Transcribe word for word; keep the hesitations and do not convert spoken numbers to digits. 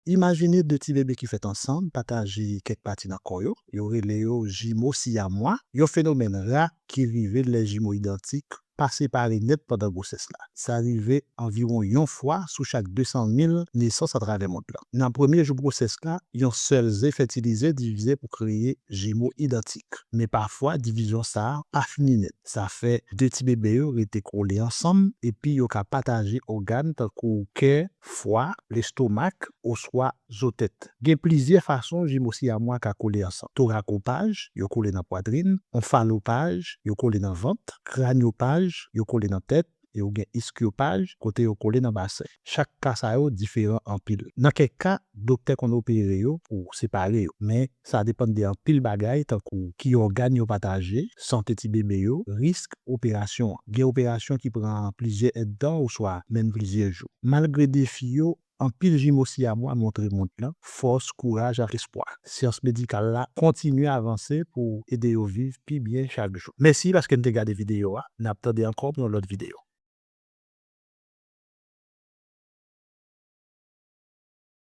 Imajine de ti bebe ki fèt ansanm pataje kèk pati nan kò yo. Yo rele yo jimo siyamwa, yon fenomèn ra ki rive lè jimo idantik pa separe nèt pandan gwosès la. Sa rive anviwon yon fwa sou chak de san mil nesans atravè mond lan. Nan premye jou gwosès la, yon sèl ze fètilize divize pou kreye jimo idantik. Men pafwa, divizyon sa a pa fini nèt. Sa fè de ti bebe yo rete kole ansanm, epi yo ka pataje ògàn tankou kè, fwa, lestomak, oswa zo tèt. Gen plizyè fason jimo siyamwa ka kole ansanm. Torakopaj, yo kole nan pwatrin, onfalopaj, yo kole nan vant, kranyopaj, yo kole nan tèt, e ou gen iskyopaj, kote yo kole nan basen. Chak ka sa yo diferan anpil. Nan kèk ka, doktè konn opere yo pou separe yo, men sa depann de anpil bagay, tankou ki ògàn yo pataje, sante ti bebe yo, risk operasyon an. Gen operasyon ki pran plizyè èdtan oswa menm plizyè jou. Malgre defi yo, anpil jimo siyamwa montre mond lan fòs, kouraj ak espwa. Syans medikal la kontinye avanse pou ede yo viv pi byen chak jou. Mèsi paske n te gade videyo a. N ap tande ankò pou yon lòt videyo.